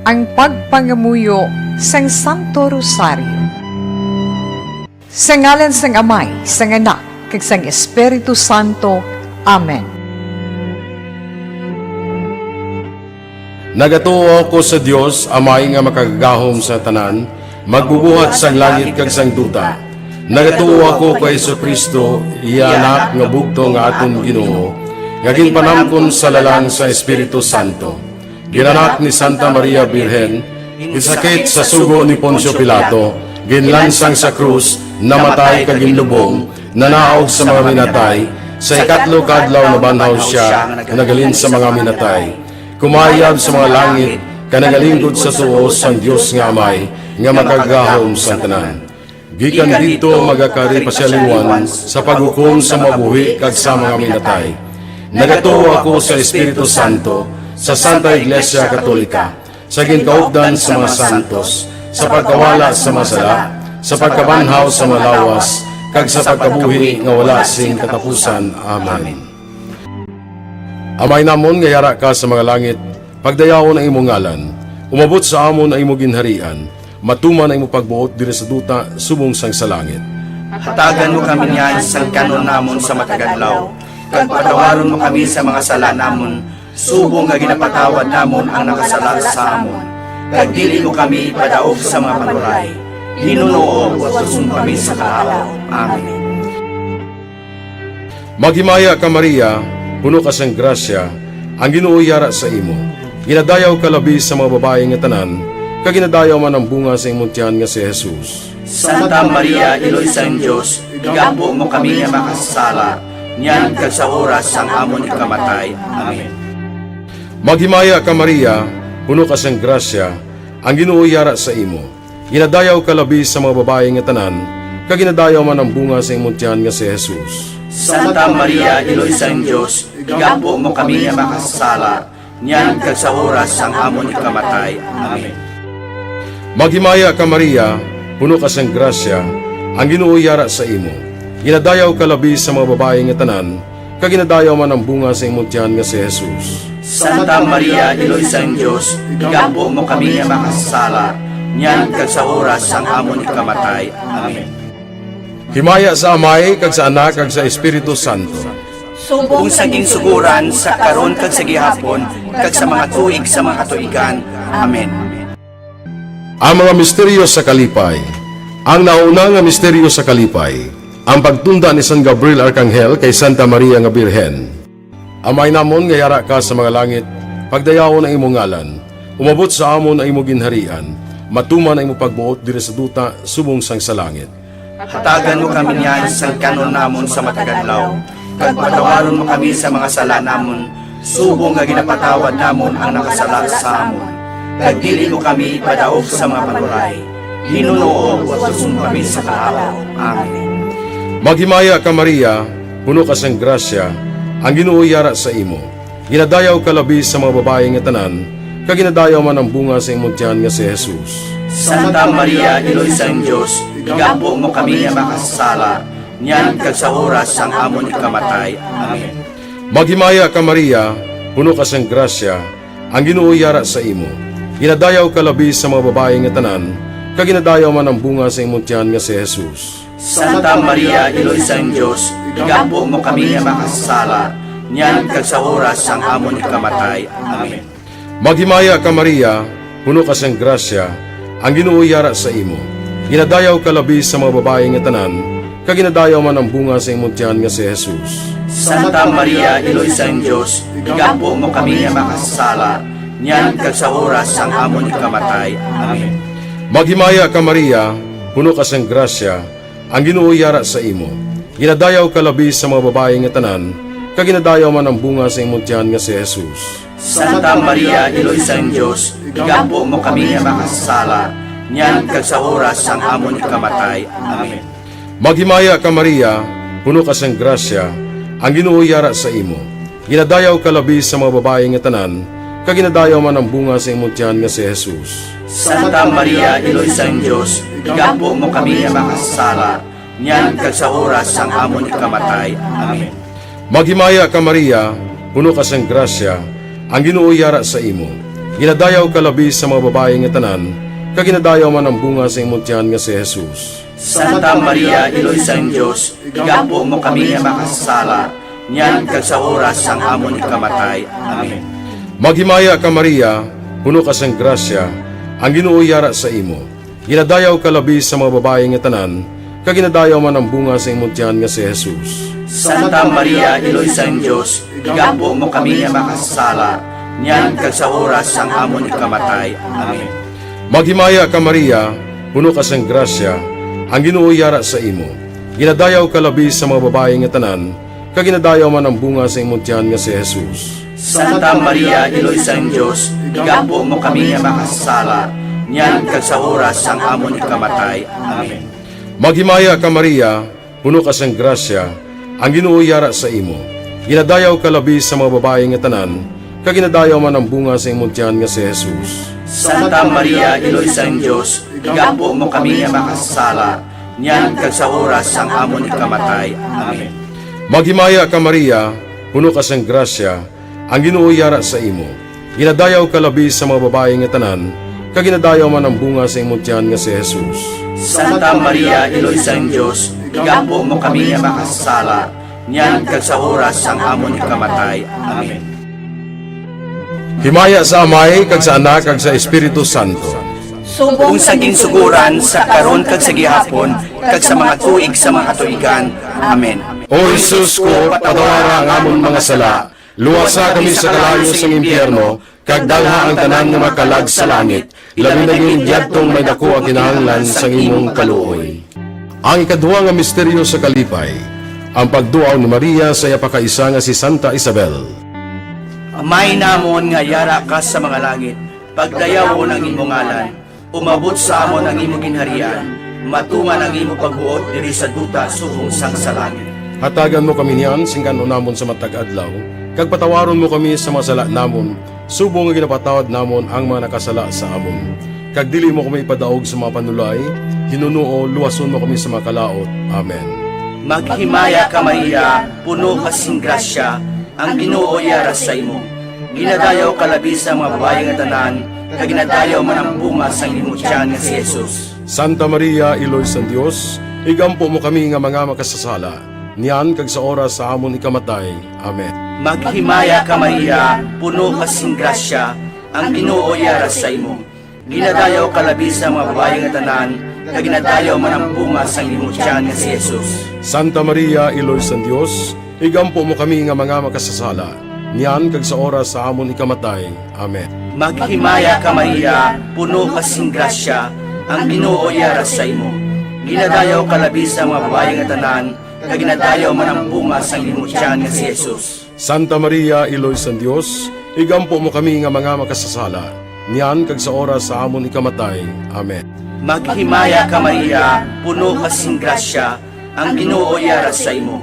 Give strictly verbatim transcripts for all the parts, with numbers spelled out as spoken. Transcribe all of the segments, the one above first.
Ang pagpangamuyo sang Santo Rosario. Sa ngalan sang Amay, sang Anak, kag sang Espiritu Santo. Amen. Nagatuo ako sa Dios, Amay nga makagagahom sa tanan, magbubuhat sang langit kag sang duta. Nagatuo ako kay Jesu-Cristo, iya Anak nga bugtong nga aton Ginoo, nga ginpanamkon sa lalang sa Espiritu Santo. Ginanak ni Santa Maria Birhen, ginsakit sa sugo ni Poncio Pilato, ginlansang sa krus, namatay kag ginlubong, nanaog sa mga minatay, sa ikatlo ka adlaw nabanhaw sia, naghalin sa mga minatay. Kumayab sa mga langit, kag nagalinggod sa tuo sang Dios nga Amay, nga makagagahom sang tanan. Gikan didto magakari pa sia liwat sa paghukom sa mabuhi kag sa mga minatay. Nagatuo ako sa Espiritu Santo, sa Santa Iglesia Katolika, sa ginkaupdan sa mga santos, sa pagkawala sa mga sala, sa pagkabanhaw sa mga lawas, kag sa pagkabuhi nga wala sing katapusan. Amen. Amay namon nga yara ka sa mga langit, pagdayawon ang imo ngalan. Umabot sa amon ang imo ginharian. Matuman ang imo pagbuot diri sa duta subong sang sa langit. Hatagan mo kami niyan sang kan-on namon sa matag adlaw, kag patawaron mo kami sa mga sala namon, subong nga ginapatawad namon ang nakasala sa amon. Kag dili mo kami ipadaog sa mga panuray. Ginoo, pagtuson mo kami sa kahawa. Amen. Maghimaya ka, Maria, puno ka sang grasya, ang Ginoo yara sa imo. Ginadayaw ka labi sa mga babayi nga tanan, kag ginadayaw man ang bunga sa imong tiyan nga si Jesus. Santa Maria, Iloy sang Dios, igampo mo kami nga makasasala, niyan kag sa oras sang amon ikamatay. Amen. Maghimaya ka, Maria, puno ka sang grasya, ang Ginoo yara sa imo. Ginadayaw ka labi sa mga babayi nga tanan, kag ginadayaw man ang bunga sa imong tiyan nga si Jesus. Santa Maria, Iloy sang Dios, igampo mo kami nga makasasala, niyan kag sa oras sang amon ikamatay. Amen. Maghimaya ka, Maria, puno ka sang grasya, ang Ginoo yara sa imo. Ginadayaw ka labi sa mga babayi nga tanan, kag ginadayaw man ang bunga sa imong tiyan nga si Jesus. Santa Maria, Iloy sang Dios, igampo mo kami nga makasasala, niyan kag sa oras sang amon ikamatay. Amen. Himaya sa Amay, kag sa Anak, kag sa Espiritu Santo. Subong sa ginsugoran, sa karon, kag sa gihapon, kag sa mga tuig sa mga katuigan. Amen. Ang mga misteryo sa kalipay. Ang nauna nga misteryo sa kalipay, ang pagtunda ni San Gabriel Arkanghel kay Santa Maria nga Birhen. Amay namon nga yara ka sa mga langit, pagdayawon ang imong ngalan. Umabot sa amon ang imong ginharian. Matuman ang imong pagbuot diri sa duta subong sang sa langit. Hatagan mo kami niyan sang kan-on namon sa matag adlaw, kag patawaron mo kami sa mga sala namon, subong nga ginapatawad namon ang nakasala sa amon. Kag dili mo kami ipadaog sa mga panuray. Ginoo, pagtuson mo kami sa kahawa. Amen. Maghimaya ka, Maria, puno ka sang grasya, ang Ginoo yara sa imo. Ginadayaw ka labi sa mga babayi nga tanan, kag ginadayaw man ang bunga sa imong tiyan nga si Jesus. Santa Maria, Iloy sang Dios, igampo mo kami nga makasasala, niyan kag sa oras sang amon ikamatay. Amen. Maghimaya ka, Maria, puno ka sang grasya, ang Ginoo yara sa imo. Ginadayaw ka labi sa mga babayi nga tanan, kag ginadayaw man ang bunga sa imong tiyan nga si Jesus. Santa Maria, Iloy sang Dios, igampo mo kami nga makasasala, niyan kag sa oras sang amon ikamatay. Amen. Maghimaya ka, Maria, puno ka sang grasya, ang Ginoo yara sa imo. Ginadayaw ka labi sa mga babayi nga tanan, kag ginadayaw man ang bunga sa imong tiyan nga si Jesus. Santa Maria, Iloy sang Dios, igampo mo kami nga makasasala, niyan kag sa oras sang amon ikamatay. Amen. Maghimaya ka, Maria, puno ka sang grasya, ang Ginoo yara sa imo. Ginadayaw ka labi sa mga babayi nga tanan, kag ginadayaw man ang bunga sa imong tiyan nga si Jesus. Santa Maria, Iloy sang Dios, igampo mo kami nga makasasala, niyan kag sa oras sang amon ikamatay. Amen. Maghimaya ka, Maria, puno ka sang grasya, ang Ginoo yara sa imo. Ginadayaw ka labi sa mga babayi nga tanan, kag ginadayaw man ang bunga sa imong tiyan nga si Jesus. Santa Maria, Iloy sang Dios, igampo mo kami nga makasasala, niyan kag sa oras sang amon ikamatay. Amen. Maghimaya ka, Maria, puno ka sang grasya, ang Ginoo yara sa imo. Ginadayaw ka labi sa mga babayi nga tanan, kag ginadayaw man ang bunga sa imong tiyan nga si Jesus. Santa Maria, Iloy sang Dios, igampo mo kami nga makasasala, niyan kag sa oras sang amon ikamatay. Amen. Maghimaya ka, Maria, puno ka sang grasya, ang Ginoo yara sa imo. Ginadayaw ka labi sa mga babayi nga tanan, kag ginadayaw man ang bunga sa imong tiyan nga si Jesus. Santa Maria, Iloy sang Dios, igampo mo kami nga makasasala, niyan kag sa oras sang amon ikamatay. Amen. Maghimaya ka, Maria, puno ka sang grasya, ang Ginoo yara sa imo. Ginadayaw ka labi sa mga babayi nga tanan, kag ginadayaw man ang bunga sa imong tiyan nga si Jesus. Santa Maria, Iloy sang Dios, igampo mo kami nga makasasala, niyan kag sa oras sang amon ikamatay. Amen. Maghimaya ka, Maria, puno ka sang grasya, ang Ginoo yara sa imo. Ginadayaw ka labi sa mga babayi nga tanan, kag ginadayaw man ang bunga sa imong tiyan nga si Jesus. Santa Maria, Iloy sang Dios, igampo mo kami nga makasasala, niyan kag sa oras sang amon ikamatay. Amen. Maghimaya ka, Maria, puno ka sang grasya, ang Ginoo yara sa imo. Ginadayaw ka labi sa mga babayi nga tanan, kag ginadayaw man ang bunga sa imong tiyan nga si Jesus. Santa Maria, Iloy sang Dios, igampo mo kami nga makasasala, niyan kag sa oras sang amon ikamatay. Amen. Himaya sa Amay, kag sa Anak, kag sa Espiritu Santo. Subong sa ginsuguran, sa karon, kag sa gihapon, kag sa mga tuig sa mga katuigan. Amen. O Jesus ko, patawara ang amon mga sala, luwasa kami sa kalayo sang impyerno, kag dalha ang tanan nga mga kalag sa langit, labi na gid yadtong may daku ang kinahanglan sang imong kaluoy. Ang ikadua nga misteryo sa kalipay, ang pagduaw ni Maria sa iya pakaisa nga si Santa Isabel. Amay namon nga yara ka sa mga langit, pagdayawon ang imo ngalan, umabot sa amon ang imo ginharian, matuman ang imo pagbuot diri sa duta subong sang sa langit. Hatagan mo kami niyan sing kan-on namon sa matag adlaw, kag patawaron mo kami sa mga sala namon, subong nga ginapatawad namon ang mga nakasala sa amon. Kag dili mo kami ipadaog sa mga panulay, hinunoo luwason mo kami sa mga kalaut. Amen. Maghimaya ka, Maria, puno ka sing grasya, ang Ginoo yara sa imo. Ginadayaw ka labi sa mga babayi nga tanan, kag ginadayaw man ang bunga sang imo tiyan nga si Jesus. Santa Maria, Iloy sang Dios, igampo mo kami nga mga makasasala, niyan kag sa oras sa amon ikamatay. Amen. Maghimaya ka, Maria, puno ka sing grasya, ang Ginoo yara sa imo. Ginadayaw ka labi sa mga babayi nga tanan, kag ginadayaw man ang bunga sang imo tiyan nga si Jesus. Santa Maria, Iloy sang Dios, igampo mo kami nga mga makasasala, niyan kag sa oras sa amon ikamatay. Amen. Maghimaya ka, Maria, puno ka sing grasya, ang Ginoo yara sa imo. Ginadayaw ka labi sa mga babayi nga tanan, kag ginadayaw man ang bunga sang imo tiyan nga si Jesus. Santa Maria, Iloy sang Dios, igampo mo kami nga mga makasasala, niyan kag sa oras sa amon ikamatay. Amen. Maghimaya ka, Maria, puno ka sing grasya, ang Ginoo yara sa imo.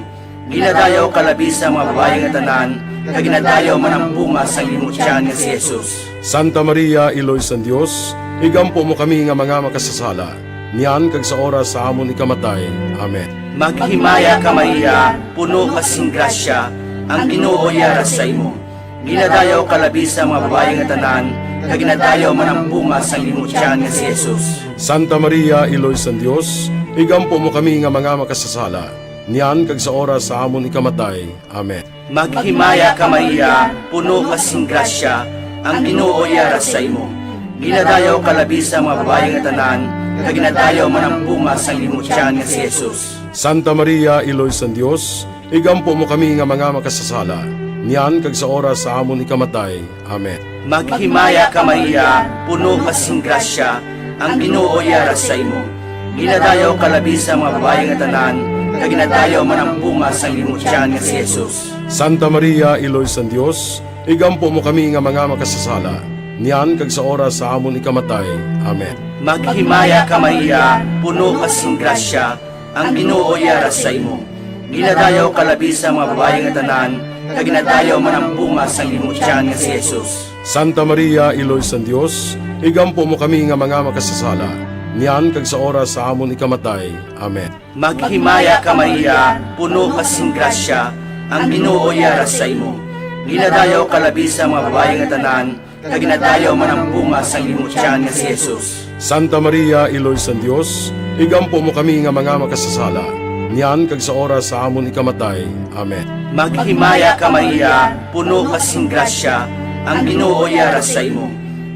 Ginadayaw ka labi sa mga babayi nga tanan, kag ginadayaw man ang bunga sang imo tiyan nga si Jesus. Santa Maria, Iloy sang Dios, igampo mo kami nga mga makasasala, niyan kag sa oras sa amon ikamatay. Amen. Maghimaya ka, Maria, puno ka sing grasya, ang Ginoo yara sa imo. Ginadayaw ka labi sa mga babayi nga tanan, kag ginadayaw man ang bunga sang imo tiyan nga si Jesus. Santa Maria, Iloy sang Dios, igampo mo kami nga mga makasasala, niyan kag sa oras sa amon ikamatay. Amen. Maghimaya ka, Maria, puno ka sing grasya, ang Ginoo yara sa imo. Ginadayaw ka labi sa mga babayi nga tanan, kag ginadayaw man ang bunga sang imo tiyan nga si Jesus. Santa Maria, Iloy sang Dios, igampo mo kami nga mga makasasala, niyan kag sa oras sa amon ikamatay. Amen. Maghimaya ka, Maria, puno ka sing grasya, ang Ginoo yara sa imo. Ginadayaw ka labi sa mga babayi nga tanan, kag ginadayaw man ang bunga sang imo tiyan nga si Jesus. Santa Maria, Iloy sang Dios, igampo mo kami nga mga makasasala, niyan kag sa oras sa amon ikamatay. Amen. Maghimaya ka, Maria, puno ka sing grasya, ang Ginoo yara sa imo. Ginadayaw ka labi sa mga babayi nga tanan, kag ginadayaw man ang bunga sang imo tiyan nga si Jesus. Santa Maria, Iloy sang Dios, igampo mo kami nga mga makasasala, niyan kag sa oras sa amon ikamatay. Amen. Maghimaya ka, Maria, puno ka sing grasya, ang Ginoo yara sa imo. Ginadayaw ka labi sa mga babayi nga tanan, kag ginadayaw man ang bunga sang imong tiyan nga si Jesus. Santa Maria, Iloy sang Dios, igampo mo kami nga mga makasasala, niyan kag sa oras sa amon ikamatay. Amen. Maghimaya ka, Maria, puno ka sing grasya, ang Ginoo yara sa imo.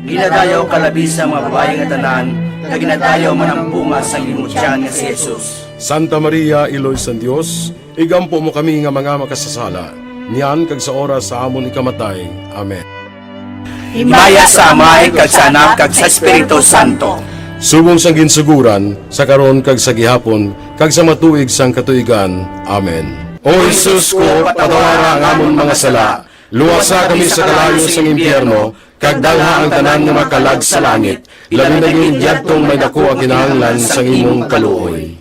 Ginadayaw ka labi sa mga babayi nga tanan, kag ginadayaw man ang bunga sang imong tiyan nga si Jesus. Santa Maria, Iloy sang Dios, igampo mo kami nga mga makasasala, niyan kag sa oras sa amon ikamatay. Amen. Himaya sa Amay, kag sa Anak, kag sa Espiritu Santo. Subong sang ginsuguran, sa karon, kag sa gihapon, kag sa mga tuig sang katuigan. Amen. O Jesus ko, patawara ang amon mga sala, luwasa kami sa kalayo sang impyerno, kag dalha ang tanan nga makalag sa langit, labi na gid yadtong may daku ang kinahanglan sang imong kaluoy.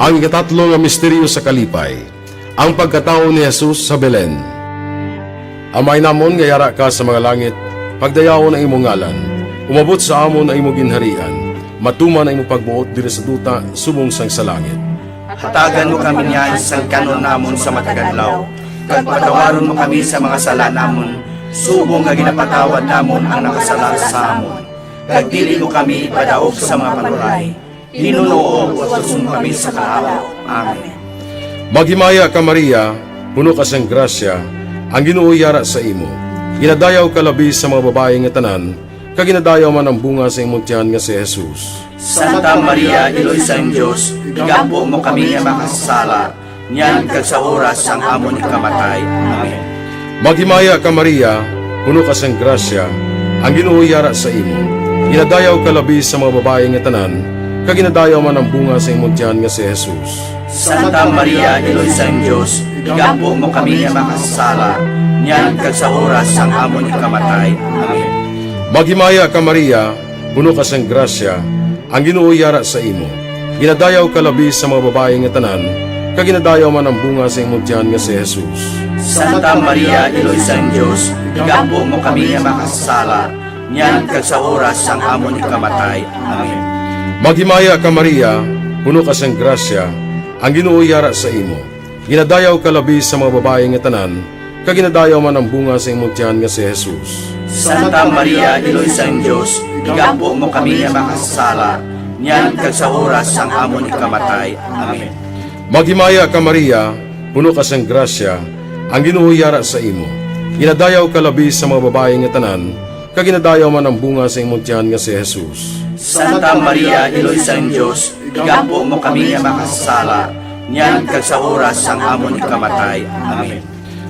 Ang ikatatlo nga misteryo sa kalipay, ang pagkatawo ni Jesus sa Belen. Amay namon nga yara ka sa mga langit, pagdayawon ang imong ngalan. Umabot sa amon ang imong ginharian. Matuman ang imong pagbuot diri sa duta subong sang sa langit. Hatagan mo kami niyan sang kan-on namon sa matag adlaw, kag patawaron mo kami sa mga sala namon, subong nga ginapatawad namon ang nakasala sa amon. Kag dili mo kami ipadaog sa mga panulay, Ginoo, luwason kami sa kahawa. Amen. Maghimaya ka, Maria, puno ka sang grasya, ang Ginoo yara sa imo. Ginadayaw ka labi sa mga babayi nga tanan, kag ginadayaw man ang bunga sa imong tiyan nga si Jesus. Santa Maria, Iloy sang Dios, igampo mo kami nga makasasala, niyan kag sa oras sang amon ikamatay. Amen. Maghimaya ka, Maria, puno ka sang grasya, ang Ginoo yara sa imo. Ginadayaw ka labi sa mga babayi nga tanan, kag ginadayaw man ang bunga sa imong tiyan nga si Jesus. Santa Maria, Iloy sang Dios, igampo mo kami nga makasasala, niyan kag sa oras sang amon ikamatay. Amen. Maghimaya ka, Maria, puno ka sang grasya, ang Ginoo yara sa imo. Ginadayaw ka labi sa mga babayi nga tanan, kag ginadayaw man ang bunga sa imong tiyan nga si Jesus. Santa Maria, Iloy sang Dios, igampo mo kami nga makasasala, niyan kag sa oras sang amon ikamatay. Amen. Maghimaya ka, Maria, puno ka sang grasya, ang Ginoo yara sa imo. Ginadayaw ka labi sa mga babayi nga tanan, kag ginadayaw man ang bunga sa imong tiyan nga si Jesus. Santa Maria, Iloy sang Dios, igampo mo kami nga makasasala, niyan kag sa oras sang amon ikamatay. Amen. Maghimaya ka, Maria, puno ka sang grasya, ang Ginoo yara sa imo. Ginadayaw ka labi sa mga babayi nga tanan, kag ginadayaw man ang bunga sa imong tiyan nga si Jesus. Santa Maria, Iloy sang Dios, igampo mo kami nga makasasala, niyan kag sa oras sang amon ikamatay. Amen.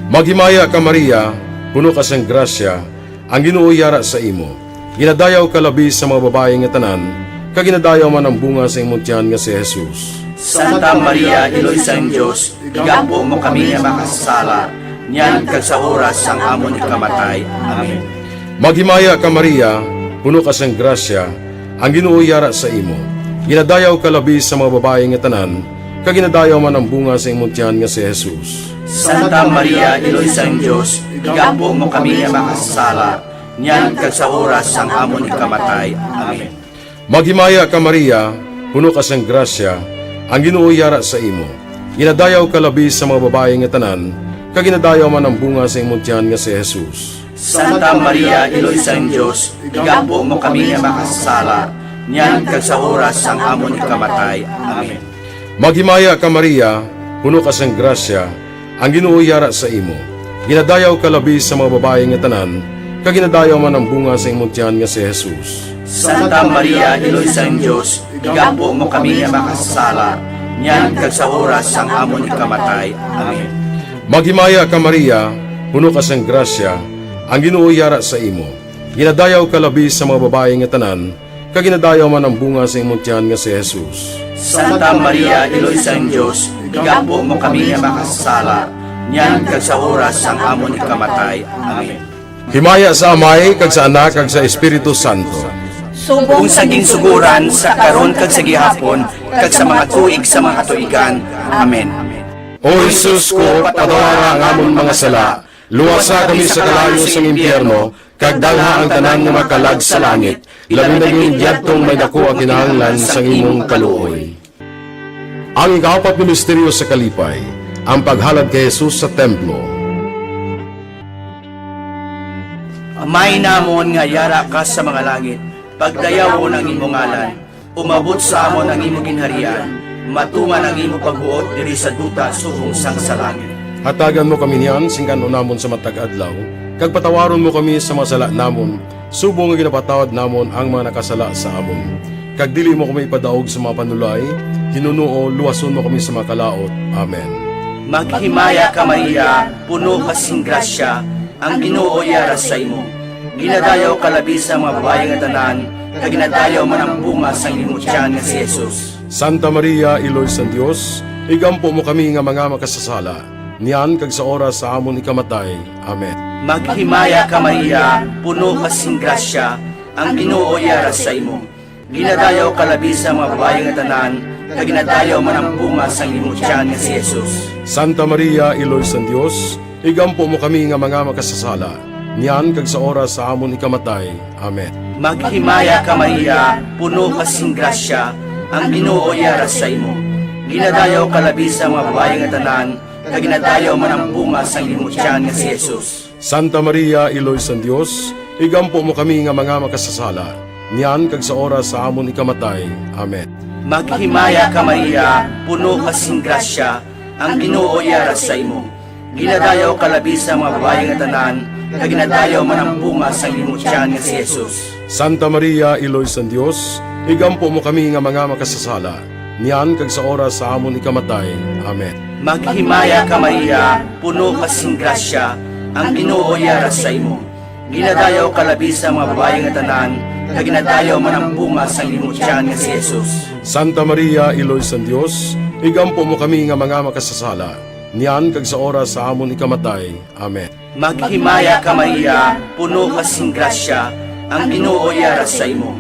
Maghimaya ka, Maria, puno ka sang grasya, ang Ginoo yara sa imo. Ginadayaw ka labi sa mga babayi nga tanan, kag ginadayaw man ang bunga sa imong tiyan nga si Jesus. Santa Maria, Iloy sang Dios, igampo mo kami nga makasasala, niyan kag sa oras sang amon ikamatay. Amen. Maghimaya ka, Maria, puno ka sang grasya, ang Ginoo yara sa imo. Ginadayaw ka labi sa mga babayi nga tanan, kag ginadayaw man ang bunga sa imong tiyan nga si Jesus. Santa Maria, Iloy sang Dios, igampo mo kami nga makasasala, niyan kag sa oras sang amon ikamatay. Amen. Maghimaya ka, Maria, puno ka sang grasya, ang Ginoo yara sa imo. Ginadayaw ka labi sa mga babayi nga tanan, kag ginadayaw man ang bunga sa imong tiyan nga si Jesus. Santa Maria, Iloy sang Dios, igampo mo kami nga makasasala, niyan kag sa oras sang amon ikamatay. Amen. Maghimaya ka, Maria, puno ka sang grasya, ang Ginoo yara sa imo. Ginadayaw ka labi sa mga babayi nga tanan, kag ginadayaw man ang bunga sa imong tiyan nga si Jesus. Santa Maria, Iloy sang Dios, igampo mo kami nga makasasala, niyan kag sa oras sang amon ikamatay. Amen. Maghimaya ka, Maria, puno ka sang grasya, ang Ginoo yara sa imo. Ginadayaw ka labi sa mga babayi nga tanan, kag ginadayaw man ang bunga sa imong tiyan nga si Jesus. Santa Maria, Iloy sang Dios, igampo mo kami nga makasasala, niyan kag sa oras sang amon ikamatay. Amen. Himaya sa Amay, kag sa Anak, kag sa Espiritu Santo. Subong sa ginsuguran, sa karon, kag sa gihapon, kag sa mga tuig sa mga katuigan. Amen. O Jesus ko, patawara ang amon mga sala, luwasa kami sa kalayo sang impyerno, kag dalha ang tanan nga makalag sa langit, labi na gid yadtong may daku ang kinahanglan sang imong kaluoy. Ang ikaapat nga misteryo sa kalipay, ang paghalad kay Jesus sa templo. Amay namon nga yara ka sa mga langit, pagdayawon ang imo ngalan. Umabot sa amon ang imo ginharian. Matuman ang imo pagbuot diri sa duta subong sang sa langit. Hatagan mo kami niyan sing kan-on namon sa matag adlaw, kag patawaron mo kami sa mga sala namon, subong nga ginapatawad namon ang mga nakasala sa amon. Kag dili mo kami ipadaog sa mga panulay, hinunoo luwason mo kami sa mga kalaut. Amen. Maghimaya ka, Maria, puno ka sing grasya, ang Ginoo yara sa imo. Ginadayaw ka labi sa mga babayi nga tanan, kag ginadayaw man ang bunga sang imo tiyan nga si Jesus. Santa Maria, Iloy sang Dios, igampo mo kami nga mga makasasala, niyan kag sa oras sa amon ikamatay. Amen. Maghimaya ka, Maria, puno ka sing grasya, ang Ginoo yara sa imo. Ginadayaw ka labi sa mga babayi nga tanan, kag ginadayaw man ang bunga sang imo tiyan nga si Jesus. Santa Maria, Iloy sang Dios, igampo mo kami nga mga makasasala, niyan kag sa oras sa amon ikamatay. Amen. Maghimaya ka, Maria, puno ka sing grasya, ang Ginoo yara sa imo. Ginadayaw ka labi sa mga babayi nga tanan, kag ginadayaw man ang bunga sang imo tiyan nga si Jesus. Santa Maria, Iloy sang Dios, igampo mo kami nga mga makasasala, niyan kag sa oras sa amon ikamatay. Amen. Maghimaya ka, Maria, puno ka sing grasya, ang Ginoo yara sa imo. Ginadayaw ka labi sa mga babayi nga tanan, kag ginadayaw man ang bunga sang imo tiyan nga si Jesus. Santa Maria, Iloy sang Dios, igampo mo kami nga mga makasasala, niyan kag sa oras sa amon ikamatay. Amen. Maghimaya ka, Maria, puno ka sing grasya, ang Ginoo yara sa imo. Ginadayaw ka labi sa mga babayi nga tanan, kag ginadayaw man ang bunga sang imo tiyan nga si Jesus. Santa Maria, Iloy sang Dios, igampo mo kami nga mga makasasala, niyan kag sa oras sa amon ikamatay. Amen. Maghimaya ka, Maria, puno ka sing grasya, ang Ginoo yara sa imo.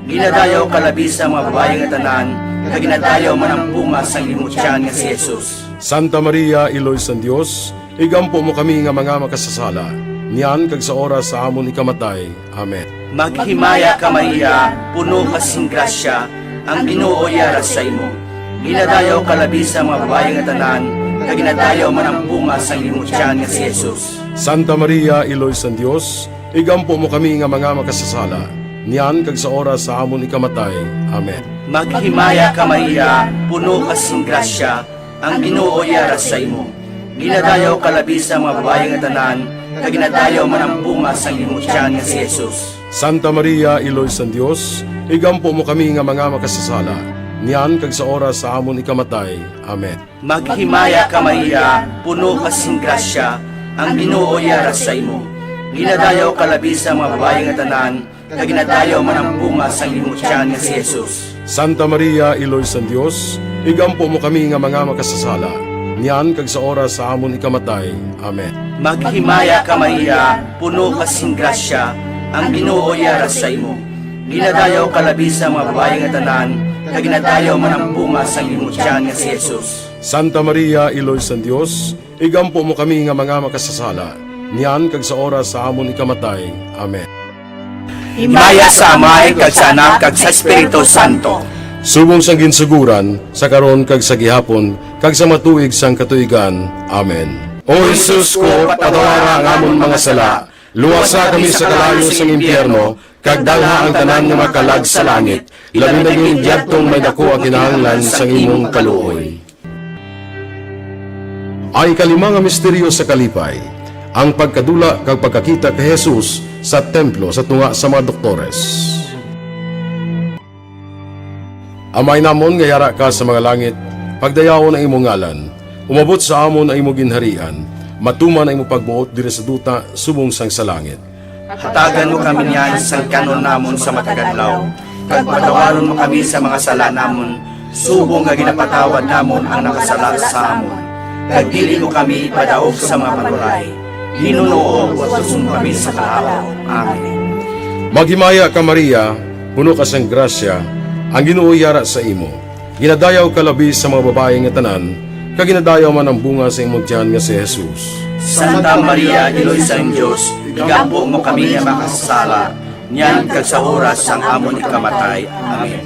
Ginadayaw ka labi sa mga babayi nga tanan, kag ginadayaw man ang bunga sang imo tiyan nga si Jesus. Santa Maria, Iloy sang Dios, igampo mo kami nga mga makasasala, niyan kag sa oras sa amon ikamatay. Amen. Maghimaya ka, Maria, puno ka sing grasya, ang Ginoo yara sa imo. Ginadayaw ka labi sa mga babayi nga tanan, kag ginadayaw man ang bunga sang imo tiyan nga si Jesus. Santa Maria, Iloy sang Dios, igampo mo kami nga mga makasasala, niyan kag sa oras sa amon ikamatay. Amen. Maghimaya ka, Maria, puno ka sing grasya, ang Ginoo yara sa imo. Ginadayaw ka labi sa mga babayi nga tanan, kag ginadayaw man ang bunga sang imo tiyan nga si Jesus. Santa Maria, Iloy sang Dios, igampo mo kami nga mga makasasala, niyan kag sa oras sa amon ikamatay. Amen. Maghimaya ka, Maria, puno ka sing grasya, ang Ginoo yara sa imo. Ginadayaw ka labi sa mga babayi nga tanan, kag ginadayaw man ang bunga sang imo tiyan nga si Jesus. Santa Maria, Iloy sang Dios, igampo mo kami nga mga makasasala, niyan kag sa oras sa amon ikamatay. Amen. Maghimaya ka, Maria, puno ka sing grasya, ang Ginoo yara sa imo. Ginadayaw ka labi sa mga babayi nga tanan, kag ginadayaw man ang bunga sang imo tiyan nga si Jesus. Santa Maria, Iloy sang Dios, igampo mo kami nga mga makasasala, niyan kag sa oras sa amon ikamatay. Amen. Himaya sa Amay, kag sa Anak, kag sa Espiritu Santo. Subong sang ginsugoran, sa karon kag sa gihapon, kag sa mga tuig sang katuigan. Amen. O Jesus ko, patawara ang amon mga sala, luwasa kami sa kalayo sang impyerno, kag dalha ang tanan nga mga kalag sa langit, labi na gid yadtong may daku ang kinahanglan sang imong kaluoy. Ang ikalima nga misteryo sa kalipay, ang pagkadula kag pagkakita kay Jesus sa templo sa tunga sa mga doktores. Amay namon nga yara ka sa mga langit, pagdayawon ang imong ngalan. Umabot sa amon ang imo ginharian. Matuman ang imo pagbuot diri sa duta subong sang sa langit. Hatagan mo kami niyan sang kan-on namon sa matag adlaw, kag patawaron mo kami sa mga sala namon, subong nga ginapatawad namon ang nakasala sa amon. Kag dili mo kami ipadaog sa mga panulay. Ginoo, luwason mo kami sa kalaut. Amen. Maghimaya ka, Maria, puno ka sang grasya, ang Ginoo yara sa imo. Ginadayaw ka labi sa mga babayi nga tanan, kag ginadayaw man ang bunga sa imong tiyan nga si Jesus. Santa Maria, Iloy sang Dios, igampo mo kami nga makasasala, niyan kag sa oras sang amon ikamatay. Amen.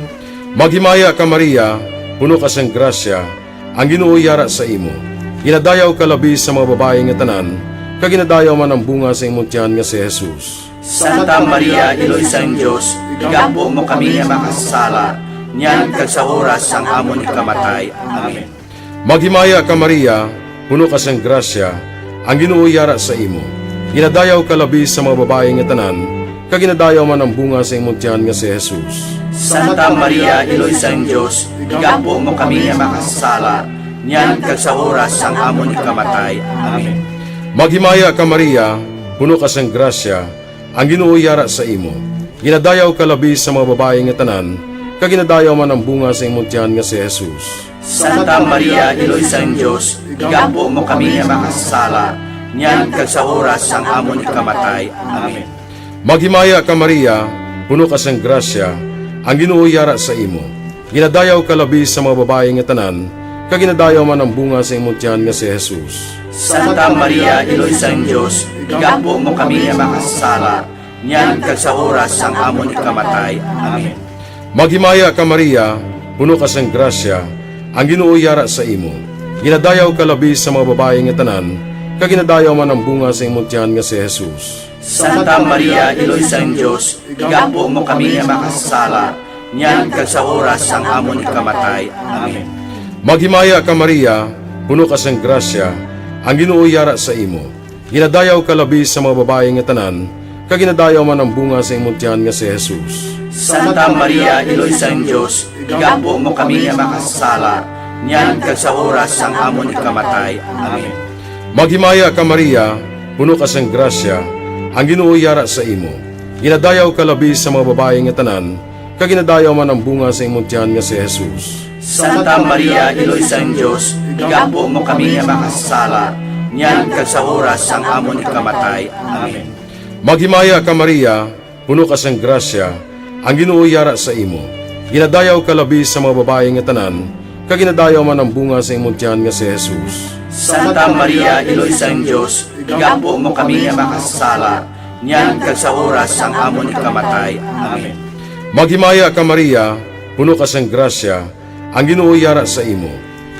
Maghimaya ka, Maria, puno ka sang grasya, ang Ginoo yara sa imo. Ginadayaw ka labi sa mga babayi nga tanan, kag ginadayaw man ang bunga sa imong tiyan nga si Jesus. Santa Maria, Iloy sang Dios, igampo mo kami nga makasasala, niyan kag sa oras sang amon ikamatay. Amen. Maghimaya ka, Maria, puno ka sang grasya, ang Ginoo yara sa imo. Ginadayaw ka labi sa mga babayi nga tanan, kag ginadayaw man ang bunga sa imong tiyan nga si Jesus. Santa Maria, Iloy sang Dios, igampo mo kami nga makasasala, niyan kag sa oras sang amon ikamatay. Amen. Maghimaya ka, Maria, puno ka sang grasya, ang Ginoo yara sa imo. Ginadayaw ka labi sa mga babayi nga tanan, kag ginadayaw man ang bunga sa imong tiyan nga si Jesus. Santa Maria, Iloy sang Dios, igampo mo kami nga makasasala, niyan kag sa oras sang amon ikamatay. Amen. Maghimaya ka, Maria, puno ka sang grasya, ang Ginoo yara sa imo. Ginadayaw ka labi sa mga babayi nga tanan, kag ginadayaw man ang bunga sa imong tiyan nga si Jesus. Santa Maria, Iloy sang Dios, igampo mo kami nga makasasala, niyan kag sa oras sang amon ikamatay. Amen. Maghimaya ka, Maria, puno ka sang grasya, ang Ginoo yara sa imo. Ginadayaw ka labi sa mga babayi nga tanan, kag ginadayaw man ang bunga sa imong tiyan nga si Jesus. Santa Maria, Iloy sang Dios, igampo mo kami nga makasasala, niyan kag sa oras sang amon ikamatay. Amen. Maghimaya ka, Maria, puno ka sang grasya, ang Ginoo yara sa imo. Ginadayaw ka labi sa mga babayi nga tanan, kag ginadayaw man ang bunga sa imong tiyan nga si Jesus. Santa Maria, Iloy sang Dios, igampo mo kami nga makasasala, niyan kag sa oras sang amon ikamatay. Amen. Maghimaya ka, Maria, puno ka sang grasya, ang Ginoo yara sa imo. Ginadayaw ka labi sa mga babayi nga tanan, kag ginadayaw man ang bunga sa imong tiyan nga si Jesus. Santa Maria, Iloy sang Dios, igampo mo kami nga makasasala, niyan kag sa oras sang amon ikamatay. Amen. Maghimaya ka, Maria, puno ka sang grasya, ang Ginoo yara sa imo. Ginadayaw ka labi sa mga babayi nga tanan, kag ginadayaw man ang bunga sa imong tiyan nga si Jesus. Santa Maria, Iloy sang Dios, igampo mo kami nga makasasala, niyan kag sa oras sang amon ikamatay. Amen. Maghimaya ka, Maria, puno ka sang grasya, ang Ginoo yara sa imo.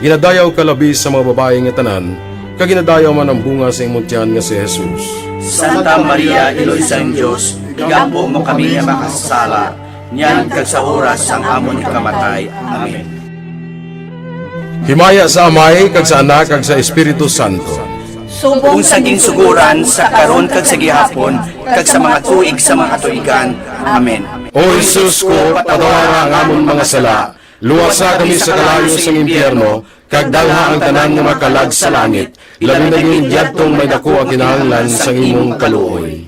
Ginadayaw ka labi sa mga babayi nga tanan, kag ginadayaw man ang bunga sa imong tiyan nga si Jesus. Santa Maria, Iloy sang Dios, igampo mo kami nga makasasala, niyan kag sa oras sang amon ikamatay. Amen. Himaya sa Amay, kag sa Anak, kag sa Espiritu Santo. Subong sa ginsugoran, sa karon, kag sa gihapon, kag sa mga tuig sa mga katuigan. Amen. O Jesus ko, patawara ang amon mga sala, luwasa kami sa kalayo sang impyerno, kag dalha ang tanan nga makalag sa langit, labi na gid yadtong may daku ang kinahanglan sang imong kaluoy.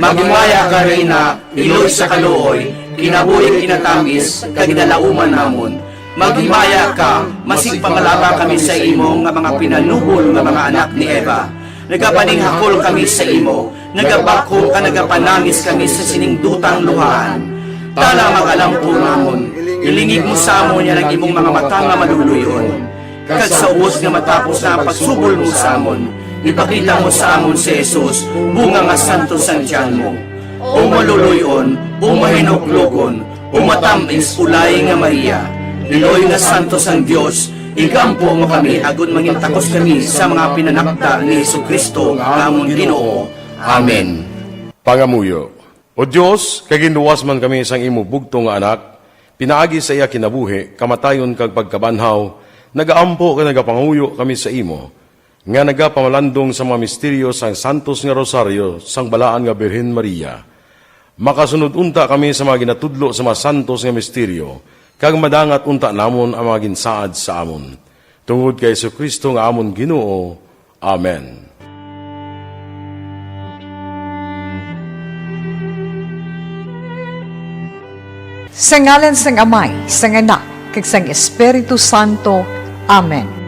Maghimaya ka, Reyna, iloy sa kaluoy, kinabuhi kinatamis, kag ginalauman namon. Maghimaya ka, masig pangalaba kami sa imo nga mga pinanubol nga mga anak ni Eva. Nagapaninghakol kami sa imo, nagabakhom kag nagapanangis kami sa sining dutang luhaan. Tana, mag-alampo namon, ilingig mo sa amon yan ang imong mga mata nga maluluy-on. Kag sa ubos nga matapos na ang pagsubol mo sa amon, ipakita mo sa amon si Jesus, bunga nga santos sang tiyan mo. O maluluy-on, o mahinuklogon, o matam-is, ulay nga Maria, iloy nga santos sang Dios, igampo mo kami agod mangin takos kami sa mga pinanakda ni Jesu-Cristo nga amon Ginoo. Amen. Pangamuyo. O Dios, kay ginluwas man kami sang imo bugtong nga Anak, pinaagi sa iya kinabuhi, kamatayon, kag pagkabanhaw, nagaampo kag nagapangamuyo kami sa imo, nga nagapamalandong sa mga misteryo sang santos nga rosaryo sang balaan nga Birhen Maria. Makasunod unta kami sa mga ginatudlo sa mga santos nga misteryo, kag madangat unta namon ang mga ginsaad sa amon. Tungod kay Jesu-Cristo nga amon Ginoo. Amen. Sa ngalan sang Amay, sang Anak, kag sang Espiritu Santo. Amen.